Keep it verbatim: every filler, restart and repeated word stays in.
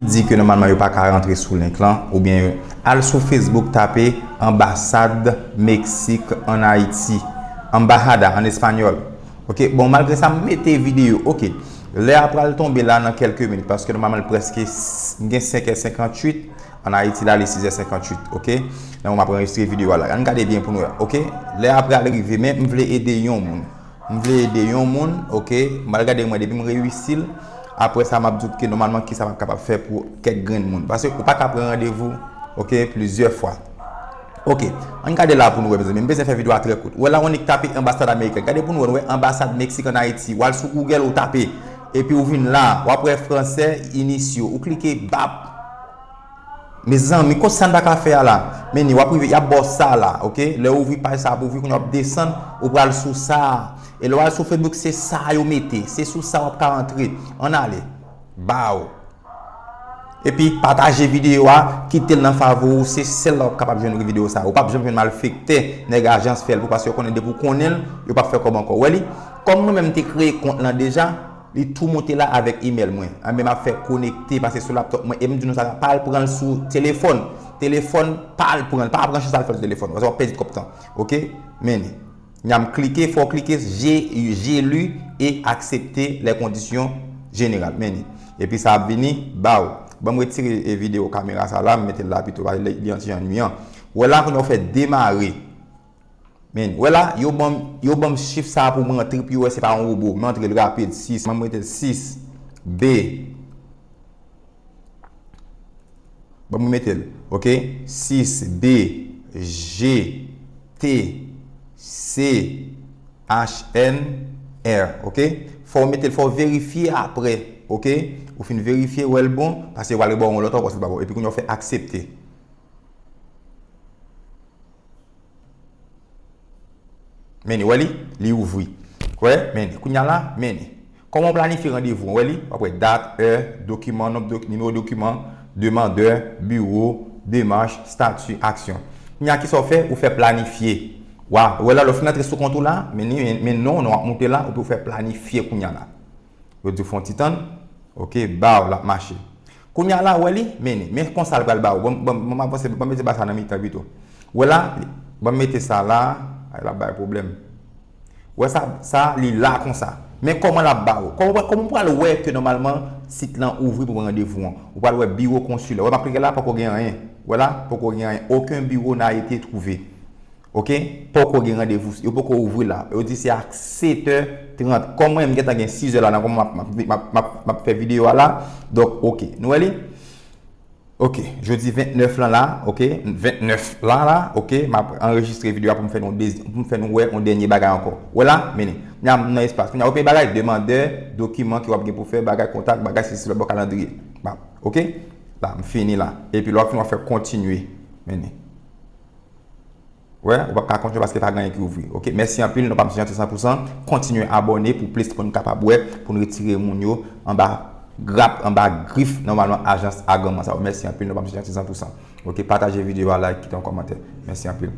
Di ke nòmalman yo pa ka rantre sou link lan, oubyen al sou Facebook, tape Anbasad Meksik an Ayiti, Embajada an espanyòl. Ok, bon, malgre sa, m mete videyo. Ok, lè a pral tonbe la nan kèlke minit, paske nòmalman l prèske s- m gen senkè senkanntuit, an Ayiti la, li sizè senkanntuit, ok? Nan moman m ap anrejistre videyo a la, ann gade byen pou n wè, ok? Lè a pral rive, men m vle ede yon moun. M vle ede yon moun, ok? M pral gade mwen depi m reyisi l. Apre sa, m ap di w ke nòmalman kisa m ap kapab fè pou kèk grenn moun. Paske ou pa ka pran randevou, ok, plizyè fwa. Ok, ann gade la pou nou wè, mezanmi. M bezwen fè videyo a trè kout. Wè la, w annik tape Anbasad Ameriken. Gade pou nou wè, nou wè Anbasad Meksik an Ayiti. W al sou Google, ou tape. Epi ou vin la, w ap wè fransè, inisyo. Ou klike, bap. Mezanmi, kot sa n pa ka fè a la? Men ni, w ap rive, y ap ba w sa la, ok? Lè w ouvri paj sa pou ouvri, kounye a w ap desann, ou pral sou sa. E lè w al sou Facebook, se sa yo mete. Se sou sa w ap ka antre. Ann ale. Baw. Epi pataje videyo a, kite l nan favori w, se sèl la w ap kapab jwenn videyo sa. Ou p ap janm jwenn malfektè, nèg ajans fè l pou, paske yo konnen depi w konnen l, yo p ap fè kòb ankò. Ou wè li? Kòm nou menm te kreye kont lan deja, li tou moute la avèk email mwen. Anben, m ap fè konekte, pase sou laptop mwen, e m di nou sa, pa al pran l sou telefòn. Telefòn, pa al pran l, pa pran chans al fè l sou telefòn, paske w ap pèdi twòp tan. Ok? Men ni. Nya m klike, fò w klike, j'ai j'ai lu et accepté les conditions générales. Men ni. Epi sa ap vini, baw. Ban m retire e videyo kamera sa la, m mete l la pito, paske li, li an ti jan nuiyan. Wè la, kounye a w fè demare. Men, wè la, yo ban m, yo ban m chif sa pou mwen, trip yo, wè, se pa yon wobo. M antre l rapid, sis, mwen mete l sis, B. Ban m remete l, ok? Sis, B, G, T, C, H, N, R, ok? Fò w mete l, fò w verifye apre, ok? Ou fin verifye, wè l bon, paske yo pral ba w yon lòt ankò, si l pa bon. Epi kounye a w fè aksepte. Men ni, wè li? Li ouvri. Wè, men ni. Kounye a la, men ni. Kòman w planifye randevou an? Wè li? W ap wè dat, è, dokiman, nonb doki, nimewo dokiman, demandè, biwo, demach, stati, aksyon. Kounye a, kisa w fè? Ou fè planifye. Wa, wè la, lè w fin rantre sou kont ou la, men ni, men, men non, non, w ap moute la, epi w fè planifye kounye a la. Yo di w fè yon ti tann. Ok, baw, l ap mache. Kounye a la, wè li, men ni. Men konsa l pral ba w. Bon, bon, bon, m avanse, bon, mete ba sa nan mitan pito. Wè la, bon, mete sa la, ay, l ap bay pwoblèm. Wè sa, sa, li la konsa. Men kòman l ap ba w? Kòman, kòman w pral wè ke nòmalman sit lan ouvri pou pran randevou an? Ou pral wè biwo konsilè. Wè, m ap klike la, poko gen anyen. Wè la, poko gen anyen. Aucun bureau n'a été trouvé. Ok? Poko gen randevou. Yo poko ouvri la. Yo di se a sèt è trant. Kòm mwen, m gentan gen sis è la nan kòman m ap, m ap, m ap, m ap, m ap fè videyo a la. Donk, ok. Nou wè li? Ok. Jodi ventnèf lan la. Ok. Ventnèf lan la. Ok. M ap anrejistre videyo a pou m fè nou, pou m fè nou wè yon dènye bagay ankò. Wè la? Men ni. Kounye a m nan espas. Kounye a, ou peye bagay, demandè, dokiman ke w ap gen pou fè, bagay kontak, bagay sesi, lòt bò kalandriye. Ba, ok? La, m fini la. Epi lè w ap fini, w ap fè kontinye. Men ni. Wè, ou p ap ka kontinye paske pa gen anyen ki ouvri. Ok, mèsi anpil, nou pa m se janti san pou san. Kontinye abòne pou plis moun kapab wè, pou n retire moun yo anba grap, anba grif, nòmalman, ajans aganman sa yo. Mèsi anpil, nou pa m se janti san pou san. Ok, pataje videyo a, like, kite yon kòmantè. Mèsi anpil.